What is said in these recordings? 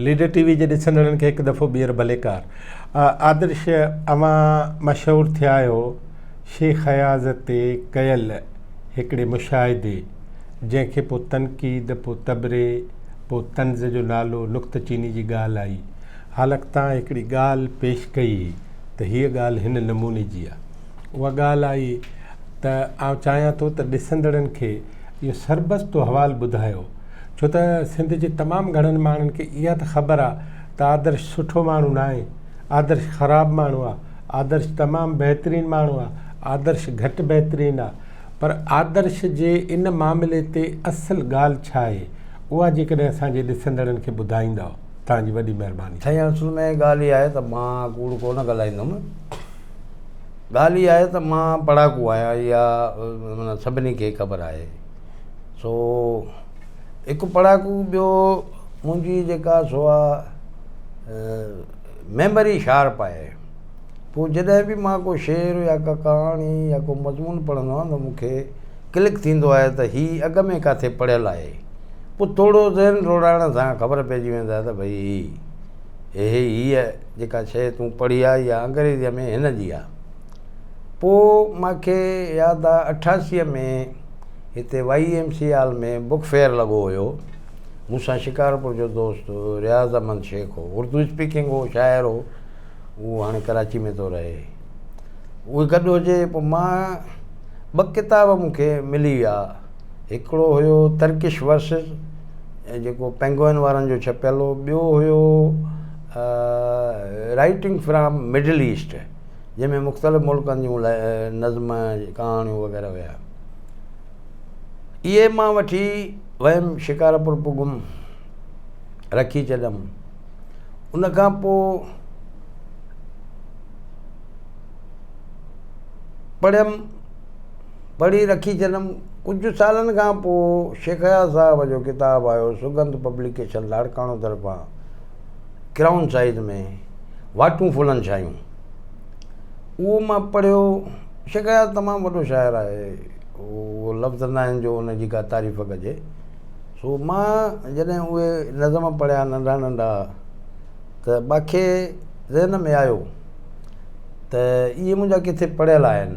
Leader ٽي V جي ڏسندڙن کي هڪ دفعو ٻيهر ڀليڪار. آدرش اوهان مشهور ٿيا آهيو شيخ اياز تي ڪيل هڪڙي مشاهدي جنهن کي پوء تنقيد پوء تبري پوء طنز جو نالو نڪته چيني جي ڳالهه آئي حالانڪ تان هڪڙي ڳالهه پيش ڪئي هئي ته هيء ڳالهه هن نموني جي آهي اها ڳالهه آئي ته آئون چاهيان ٿو ته ڏسندڙن کي اهو سربستو حوال ٻڌايو ڇو ته سنڌ جي تمام گهڻن ماڻهن کي اها ته خبر آ ته آدرش سٺو ماڻهو ناهي، آدرش خراب ماڻهو آ، آدرش تمام بهترين ماڻهو آ، آدرش گهٽ بهترين آ پر آدرش جي ان معاملي تي اصل ڳالهه ڇا آهي اها جيڪڏهن اسان جي ڏسندڙن کي ٻڌائيندؤ توهان جي وڏي مهرباني. سائين اصل ۾ ڳالهه اها آهي ته مان ڪوڙ ڪونه ڳالهائيندم ڳالهه اها آهي ته مان پڙهاڪو آهيان اها معنيٰ سڀني کي خبر آهي. سو هڪ پڙهاڪو ٻيو منهنجي جيڪا سو آ ميموري شارپ آهي پوء جڏهن به مان ڪو شعر يا ڪا ڪهاڻي يا ڪو مضمون پڙهندو آهيان ته مون کي ڪلڪ ٿيندو آهي ته هي اڳ ۾ ڪاٿي پڙهيل آهي پوء ٿورو ذهن ڊوڙائڻ سان خبر پئجي ويندي آهي ته ڀئي هي هي هيء جيڪا شيء تون پڙهي آهي اها انگريزيء ۾ هن جي آهي پوء مان کي ياد آهي اٺاسيء ۾ هتي Y M C hall ۾ book fair لڳو هيو. مون سان شڪارپور جو دوست رياض احمد شيخ هو. اردو اسپيڪنگ هو، شاعر هو. اهو هاڻي ڪراچي ۾ ٿو رهي. اهي گڏ هجي پوء مان ٻه ڪتاب مون کي ملي ويا. هڪڙو هيو ترڪش ورسز جيڪو پينگوئن وارن جو ڇپيل هو. ٻيو هيو رائٽنگ فرام مڊل ايسٽ جنهن ۾ مختلف ملڪن جون نظم ڪهاڻيون وغيره هيا. اهي مان وٺي ويم شڪارپور پڳم رکي ڇڏيم ان کان پوء پڙهيم پڙهي رکي ڇڏيم ڪجهه سالن کان پوء شيخ اياز صاحب جو ڪتاب آيو سگنڌ پبليڪيشن لاڙڪاڻو طرفان ڪرائون سائيز ۾ واٽون ڦلن ڇايون اهو مان پڙهيو شيخ اياز تمام وڏو شاعر آهي اهو لفظ نه آهن جو ان جي ڪا تعريف ڪجي سو مان جڏهن اهي نظم پڙهيا ننڍا ننڍا ته باکي ذهن ۾ آيو ته اهي منهنجا ڪٿي پڙهيل آهن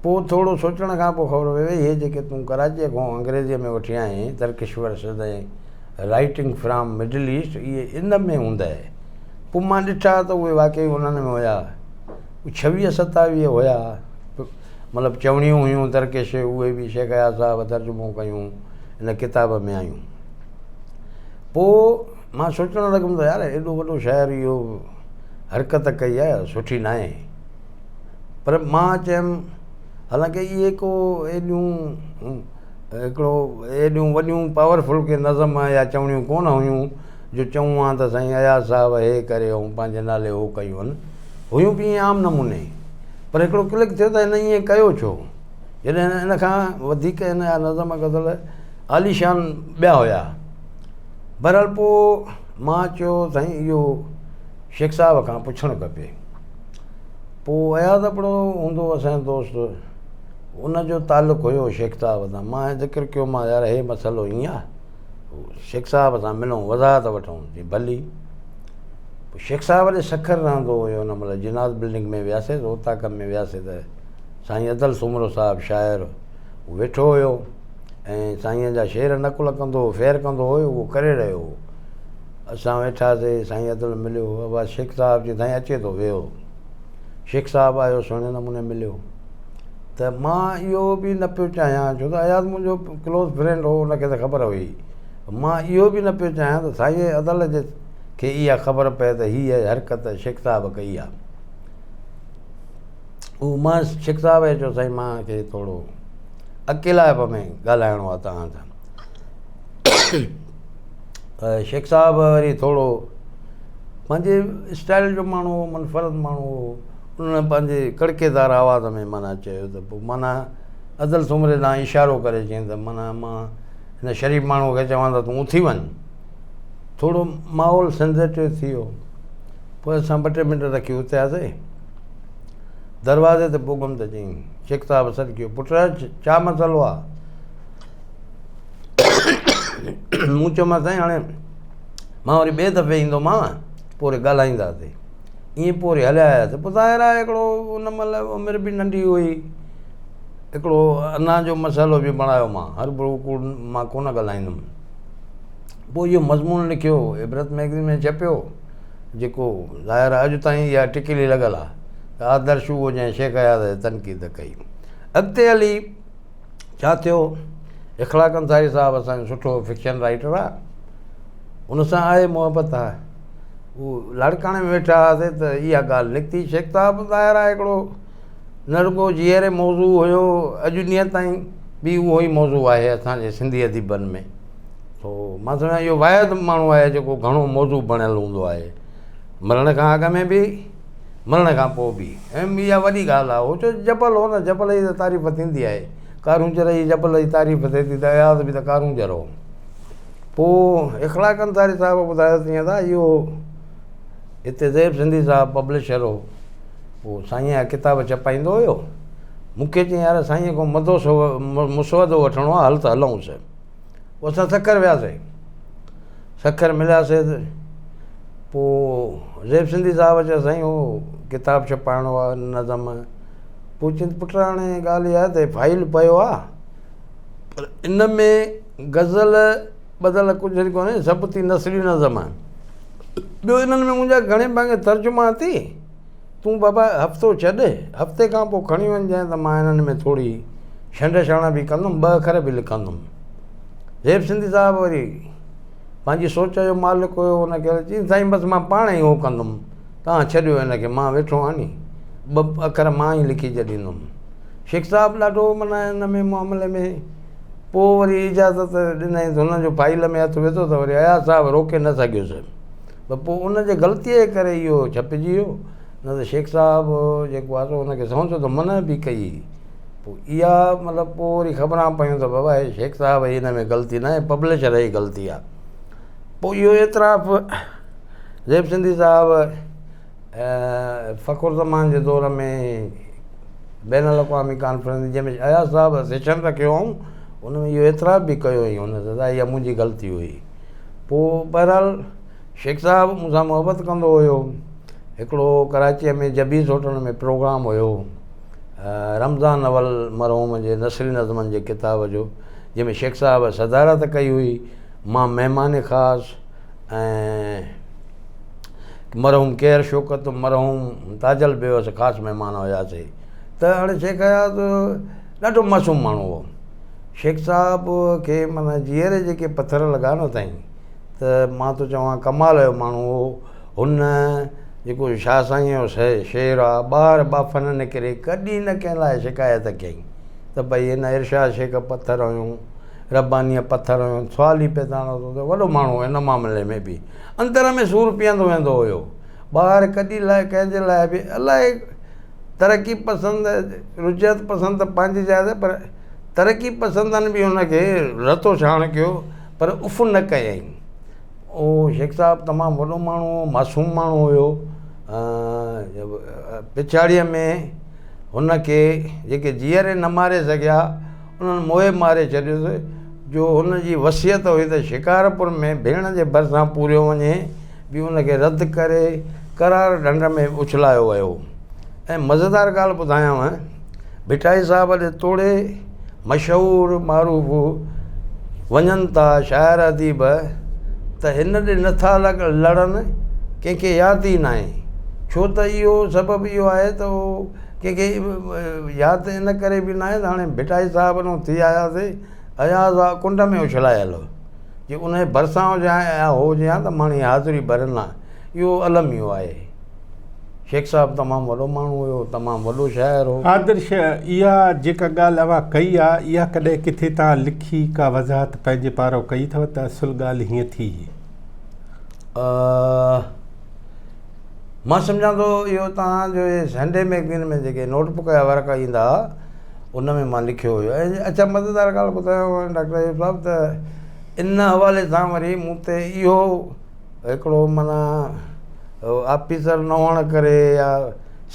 پوء ٿورو سوچڻ کان پوء خبر پئي اهي جيڪي تون ڪراچيء کان انگريزيء ۾ وٺي آئين Turkish verses ۽ writing from Middle East اهي ان ۾ هوندء پوء مان ڏٺا ته اهي واقعي انهن ۾ هيا ڇويهه ستاويهه هيا، مطلب چوڻيون هيون ترڪش، اهي به شيخ اياز صاحب ترجمو ڪيون ان ڪتاب ۾ آيون. پوء مان سوچڻ لڳم ته يار ايڏو وڏو شاعر اهو حرڪت ڪئي آهي سٺي ناهي. پر مان چيم حالانڪه اهي ڪو ايڏيون هڪڙو ايڏيون وڏيون پاورفل ڪي نظم يا چوڻيون ڪونه هيون جو چئون ها ته سائين اياز صاحب هي ڪري ۽ پنهنجي نالي هو ڪيون. هيون به ائين عام نموني پر هڪڙو ڪلڪ ٿيو ته هن ائين ڪيو ڇو؟ جڏهن ان کان وڌيڪ هن جا نظم غزل عاليشان ٻيا هيا. بهرحال پوء مان چيو سائين اهو شيخ صاحب کان پڇڻ کپي. پوء اياز ابڙو هوندو هو اسان جو دوست ان جو تعلق هيو شيخ صاحب سان مان ذڪر ڪيومانس يار هي مسئلو ائين آهي شيخ صاحب سان ملون وضاحت وٺون چي ڀلي. پوء شيخ صاحب ڏي سکر رهندو هيو ان مهل جناح بلڊنگ ۾ وياسي ته اوطاق ۾ وياسي ته سائين ادل سومرو صاحب شاعر ويٺو هيو ۽ سائين جا شعر نقل ڪندو هو فير ڪندو هو اهو ڪري رهيو هو اسان ويٺاسي سائين ادل مليو ابا شيخ صاحب چي سائين اچي ٿو ويهو شيخ صاحب آيو سهڻي نموني مليو ته مان اهو به نه پيو چاهيان ڇو ته اياز منهنجو ڪلوز فرينڊ هو ان کي ته خبر هئي مان اهو به نه پيو چاهيان ته سائين ادل جي کي اها خبر پئي ته هيء حرڪت شيخ صاحب ڪئي آهي. اهو مان شيخ صاحب کي چيو سائين مان کي ٿورو اڪيلائپ ۾ ڳالهائڻو آهي توهان سان. ته شيخ صاحب وري ٿورو پنهنجي اسٽائل جو ماڻهو هو منفرد ماڻهو هو ان پنهنجي ڪڙڪيدار آواز ۾ معنيٰ چيو ته پوء معنيٰ ادل سومري ڏانهن اشارو ڪري چيائين ته معنيٰ مان هن شريف ماڻهوء کي چوان ته تون اٿي وڃ. ٿورو ماحول سينسيٽو ٿي ويو. پوء اسان ٻه ٽي منٽ رکي اٿياسي. دروازي تي پڳم ته چيائين، شيخ صاحب سڏ ڪيو، پٽ ڇا مسئلو آ؟ مون چيومانس سائين هاڻي مان وري ٻئي دفعي ايندومانء، پوء وري ڳالهائينداسين. ائين پوء وري هليا آياسين. پوء ظاهر آهي هڪڙو ان مهل عمر به ننڍي هئي. هڪڙو انا جو مسئلو به بڻايو مان، هر ڀرو ڪوڙ مان ڪونه ڳالهائيندم. پوء اهو مضمون لکيو، عبرت مئگزين ۾ ڇپيو، جيڪو ظاهر آهي اڄ تائين اها ٽڪلي لڳل آهي ته آدرش اهو جنهن شيخ اياز تي تنقيد ڪئي. اڳتي هلي ڇا ٿيو، اخلاق انصاري صاحب اسان جو سٺو فڪشن رائيٽر آهي، ان سان آهي محبت آهي. هو لاڙڪاڻي ۾ ويٺا هئاسين ته اها ڳالهه نڪتي. شيخ صاحب ظاهر آهي هڪڙو نه رڳو جيئري موضوع هيو، اڄ ڏينهن تائين به اهو ئي موضوع آهي اسان جي سنڌي اديبن ۾. سو مان سمجهان اهو واحد ماڻهو آهي جيڪو گهڻو موضوع بڻيل هوندو آهي، مرڻ کان اڳ ۾ به مرڻ کان پوء به. ۽ اها وڏي ڳالهه آهي. هو ڇو جبل هو نه، جبل جي ته تعريف ٿيندي آهي. ڪارونجهر جي جبل جي تعريف ٿئي ٿي ته اياز به ته ڪارونجهر هو. پوء اخلاق انصاري صاحب ٻڌايو ته ائين ته اهو هتي زيب سنڌي صاحب پبلشر هو، پوء سائينء جا ڪتاب ڇپائيندو هيو. مون کي چيائين يار سائينء کان مدو مسودو وٺڻو آهي، هل ته هلئونس. پوء اسان سکر وياسين. سکر ملياسين ته پوء زيب سنڌي صاحب چيو سائين اهو ڪتاب ڇپائڻو آهي نظم. پوء چيائين ته پٽ هاڻي ڳالهه اها آهي ته فائل پيو آهي پر ان ۾ غزل ٻزل ڪجهه به ڪونهي، سڀ ٿي نثري نظم آهن. ٻيو انهن ۾ منهنجا گهڻي ڀاڱي ترجما ٿي، تون بابا هفتو ڇڏ، هفتي کان پوء کڻي وڃجانء ته مان انهن ۾ ٿوري ڇنڊ ڇاڻ به ڪندم، ٻه اکر به لکندم. زيب سنڌي صاحب وري پنهنجي سوچ جو مالڪ هيو، ان کي چيائين سائين بس مان پاڻ ئي اهو ڪندم، توهان ڇڏيو هن کي، مان ويٺو آهيان ني، ٻه اکر مان ئي لکي ڇڏيندم. شيخ صاحب ڏاڍو معنيٰ ان ۾ معاملي ۾ پوء وري اجازت ڏنائين ته هن جو فائيل ۾ هٿ وڌو ته وري اياز صاحب روڪي نه سگهيس ته پوء ان جي غلطيء جي ڪري اهو ڇپجي ويو نه ته شيخ صاحب جيڪو آهي سو هن کي سمجهو ته منع به ڪئي هئي پوء اها مطلب پوء وري خبران پيون ته بابا هي شيخ صاحب جي هن ۾ غلطي نه آهي پبلشر جي غلطي آهي پوء اهو اعتراف زيب سنڌي صاحب فخر زمان جي دور ۾ بين الاقوامي ڪانفرنس جنهن ۾ اياز صاحب سيشن رکيو هئائون ان ۾ اهو اعتراف به ڪيو هئائين هن ته اها منهنجي غلطي هئي پوء بهرحال شيخ صاحب مون سان محبت ڪندو هيو هڪڙو ڪراچيء ۾ جبيس هوٽل ۾ پروگرام هيو رمضان اول مرحوم جي نثري نظمن جي ڪتاب جو جنهن ۾ شيخ صاحب صدارت ڪئي هئي مان مهمان خاص ۽ مرحوم ڪيهر شوڪت، مرحوم تاجل بيوس خاص مهمان هياسي ته هاڻي شيخ اياز ڏاڍو معصوم ماڻهو هو. شيخ صاحب کي معنيٰ جيئري جيڪي پٿر لڳا نه اٿائين ته مان ٿو چوان ڪمال جو ماڻهو هو. هن جيڪو شاهه سائينء جو شعر آ، ٻاهر ٻاڦ نه نڪري، ڪڏهن نه ڪنهن لاء شڪايت ڪيائين ته ڀئي هن ارشاد شيخ پٿر هنيو. ربانيء پٿر هنيو، سوال ئي پيدا نه ٿو ٿئي، وڏو ماڻهو هو ان معاملي ۾ به اندر ۾ سور پيئندو ويندو هيو، ٻاهر ڪڏهن لاء ڪنهن جي لاء به الائي ترقي پسند رجعت پسند ته پنهنجي جاء تي پر ترقي پسندن به هن کي رتو ڇاڻ ڪيو پر اف نه ڪيائين. اهو شيخ صاحب تمام وڏو ماڻهو هو، معصوم ماڻهو هيو، پڇاڙيء ۾ هن کي جيڪي جيئري نه ماري سگهيا انهن موهي ماري ڇڏيس، جو هن جي وصيت هئي ته شڪارپور ۾ ڀيڻ جي ڀرسان پوريو وڃي، به ان کي رد ڪري قرار ڍنڍ ۾ اڇلايو ويو. ۽ مزيدار ڳالهه ٻڌايانو، ڀٽائي صاحب ڏي توڙي مشهور معروف وڃن ٿا شاعر اديب ته هن ڏي نٿا لڙن، ڪنهن کي ياد ئي ناهي، ڇو ته اهو سبب اهو آهي ته اهو ڪنهن کي ياد ان ڪري به ناهي ته هاڻي ڀٽائي صاحب ڏانهن ٿي آياسي، اياز آ ڪنڊ ۾ اڇلايل هو، جي ان جي ڀرسان هجي ها يا هو هجي ها ته ماڻهي حاضري ڀرن ها، اهو الميو آهي. شيخ صاحب تمام وڏو ماڻهو هيو، تمام وڏو شاعر هو. آدرش، اها جيڪا ڳالهه اوهان ڪئي آ، اها ڪڏهن ڪٿي توهان لکي ڪا وضاحت پنهنجي پاران ڪئي اٿو ته اصل ڳالهه هيئن ٿي هئي؟ مان سمجهان ٿو اهو توهان جو اهي سنڊي مئگزين ۾ جيڪي نوٽ بڪ جا ورق ايندا هئا ان ۾ مان لکيو هيو ۽ اڇا مزيدار ڳالهه ٻڌايانو ڊاڪٽر ايوب صاحب ته ان حوالي سان وري مون تي اهو هڪڙو معنيٰ آفيسر نه هئڻ ڪري يا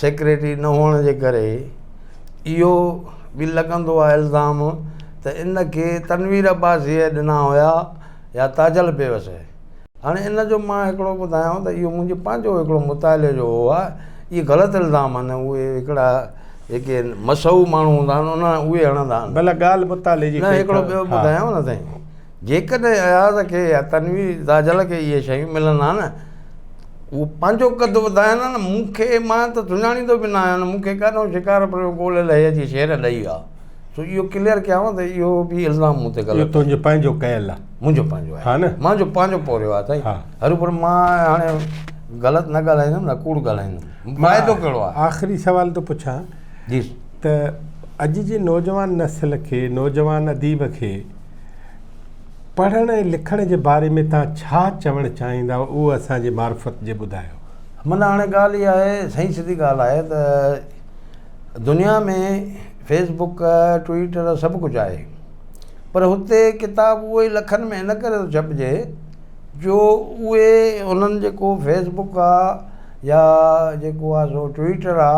سيڪريٽري نه هئڻ جي ڪري اهو به لڳندو آهي الزام ته ان کي تنوير عباسيء ڏنا هيا يا تاجل بيوس. هاڻي ان جو مان هڪڙو ٻڌايانو ته اهو منهنجو پنهنجو هڪڙو مطالعي جو هو آهي اهي غلط الزام آهن اهي هڪڙا جيڪي مسهو ماڻهو هوندا آهن ان اهي هڻندا آهن. ڀلا ڳالهه مطالعي جي نه هڪڙو ٻيو ٻڌايانو نه سائين جيڪڏهن اياز کي يا تنوير تاجل کي اهي شيون ملن ها نه اهو پنهنجو قد وڌائن ها نه مون کي مان ته سڃاڻيندو به نه آهيان مون کي ڪاڏو شڪارپور جو ڳولي لهي اچي شعر ڏئي ويا. سو اهو ڪليئر ڪيانو ته اهو به الزام مون تي غلط اهو تنهنجو پنهنجو ڪيل آهي. منهنجو پنهنجو آهي. ها نه؟ منهنجو پنهنجو پورهيو آهي سائين. ها. هروڀرو مان هاڻي غلط نه ڳالهائيندم نه ڪوڙ ڳالهائيندم. فائدو ڪهڙو آهي؟ آخري سوال ٿو پڇان. جي. ته اڄ جي نوجوان نسل کي، نوجوان اديب کي پڙهڻ ۽ لکڻ جي باري ۾ توهان ڇا چوڻ چاهيندائو اهو اسان جي معرفت جي ٻڌايو. معنيٰ هاڻي ڳالهه اها آهي سائين سڌي ڳالهه آهي ته دنيا ۾ فيس بڪ، ٽوئيٽر سڀ ڪجهه آهي پر هتي ڪتاب اهو ئي لکن ۾ ان ڪري ٿو ڇپجي جو اهي انهن جيڪو فيس بڪ آ يا جيڪو آ سو ٽوئيٽر آ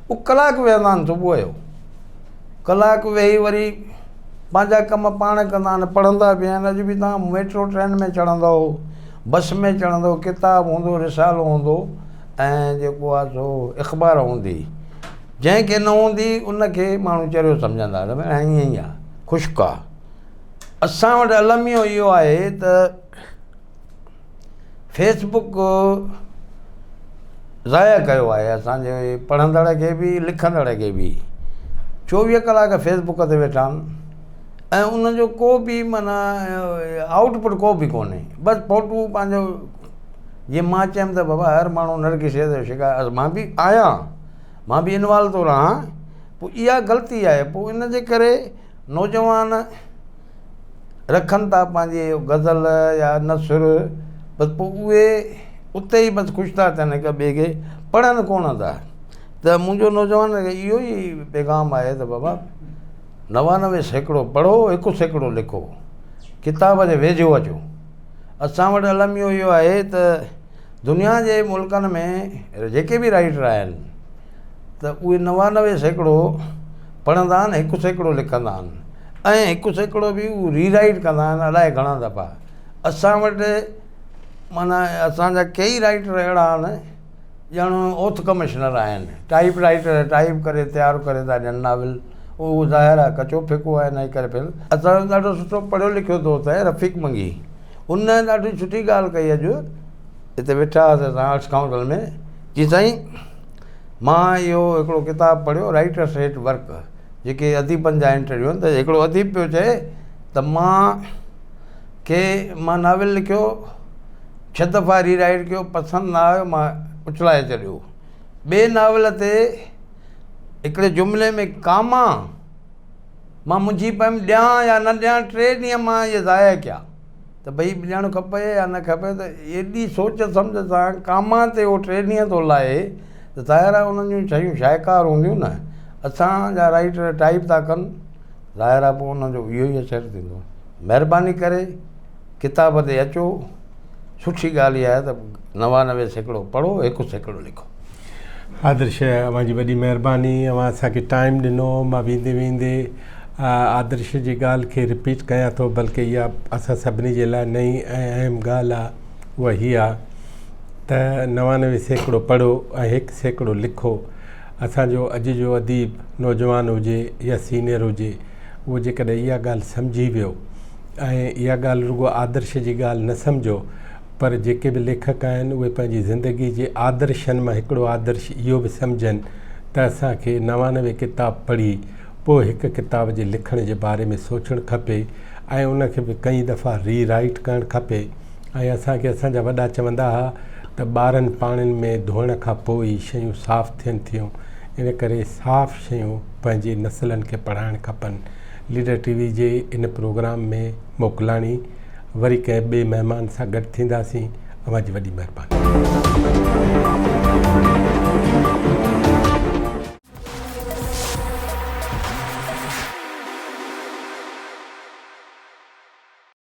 اهو ڪلاڪ ويهندا آهن صبح جو ڪلاڪ ويهي وري پنهنجا ڪم پاڻ ڪندا آهن پڙهندا به آهن اڄ به توهان ميٽرو ٽرين ۾ چڙهندؤ بس ۾ چڙهندؤ ڪتاب هوندو رسالو هوندو ۽ جيڪو آ سو اخبار هوندي جنهن کي نه هوندي ان کي ماڻهو چريو سمجهندا ته ڀئي ائين ئي آ خشڪ آ اسان وٽ الميو اهو آهي ته فيس بڪ ضايع ڪيو آهي اسانجي پڙهندڙ کي به لکندڙ کي به 24 ڪلاڪ فيس بڪ تي ويٺا آهن ۽ ان جو ڪو به معنيٰ آئوٽ پٽ ڪو به ڪونهي بس فوٽو پنهنجو جيئن مان چيم ته بابا هر ماڻهو نرگسيت جو شڪار مان به آهيان مان به انوالو ٿو رهان پوء اها غلطي آهي پوء ان جي ڪري نوجوان رکن ٿا پنهنجي غزل يا نثر بس پوء اهي اتي ئي بس خوش ٿا ٿين هڪ ٻئي کي پڙهن ڪونه ٿا ته منهنجو نوجوان کي اهو ئي پيغام آهي ته بابا 99% پڙهو 1% لکو ڪتاب جي ويجهو اچو اسان وٽ الميو اهو آهي ته دنيا جي ملڪن ۾ جيڪي به رائيٽر آهن ته اهي 99% پڙهندا آهن 1% لکندا آهن ۽ 1% به هو ري رائيٽ ڪندا آهن الائي گهڻا دفعا اسان وٽ معنيٰ اسانجا ڪيئي رائيٽر اهڙا آهن ڄڻ اوٿ ڪمشنر آهن ٽائيپ رائيٽر ٽائيپ ڪري تيار ڪري ٿا ڏين ناول اهو ظاهر آهي ڪچو ڦڪو آهي انهي ڪري ڦر اسان جو ڏاڍو سٺو پڙهيو لکيو دوست آهي رفيق منگي ان ڏاڍي سٺي ڳالهه ڪئي اڄ هتي ويٺا هئاسين اسان آرٽس ڪائونسل ۾ چي سائين مان اهو هڪڙو ڪتاب پڙهيو رائيٽرس ايٽ ورڪ جيڪي اديبن جا انٽرويو آهن ته هڪڙو اديب پيو چئي ته مان کي مان ناول لکيو ڇهه دفعا ري رائيٽ ڪيو پسند نه آيو مان اڇلائي ڇڏيو. ٻئي ناول تي هڪڙي جملي ۾ ڪاما مان منجهي پيم ڏيان يا نه ڏيان ٽي ڏينهن مان اهي ضايع ڪيا ته ڀئي ڏيڻ کپي يا نه کپي ته ايڏي سوچ سمجهه سان ڪاما تي اهو ٽي ڏينهن ٿو لائي ته ظاهر آهي انهن جون شيون شاهڪار هونديون نه اسان جا رائيٽر ٽائيپ ٿا ڪن ظاهر آهي پوء انهن جو اهو ئي اثر ٿيندو مهرباني ڪري ڪتاب تي اچو، سٺي ڳالهه اها آهي ته 99% پڙهو، 1% لکو. آدرش اوهان جي وڏي مهرباني اوهان اسان کي ٽائيم ڏنو مان ويندي ويندي آدرش جي ڳالهه کي رپيٽ ڪيان ٿو بلڪه اها اسان سڀني جي لاء نئين ۽ اهم ڳالهه آهي اها هي آهي ته 99% پڙهو ۽ 1% لکو اسان جو اڄ جو اديب نوجوان هجي يا سينئر هجي اهو جيڪڏهن اها ڳالهه سمجهي ويو ۽ اها ڳالهه رڳو آدرش جي ڳالهه نه سمجهو پر جيڪي به ليکڪ آهن اهي پنهنجي زندگي جي آدرشن مان هڪڙو آدرش اهو به سمجهن ته اسان کي 99 ڪتاب پڙهي پوء هڪ ڪتاب جي لکڻ جي باري ۾ سوچڻ کپي ۽ ان کي به ڪئين دفعا ري رائيٽ ڪرڻ کپي ۽ اسان کي اسان جا وڏا چوندا ها ته ٻارن پاڻين ۾ ڌوئڻ کان پوء ئي شيون صاف ٿين ٿيون ان ڪري صاف شيون پنهنجي نسلن کي پڙهائڻ کپن. ليڊر ٽي وي جي ان پروگرام ۾ موڪلاڻي وري ڪنهن ٻئي مهمان سان گڏ ٿينداسين اوهان جي وڏي مهرباني.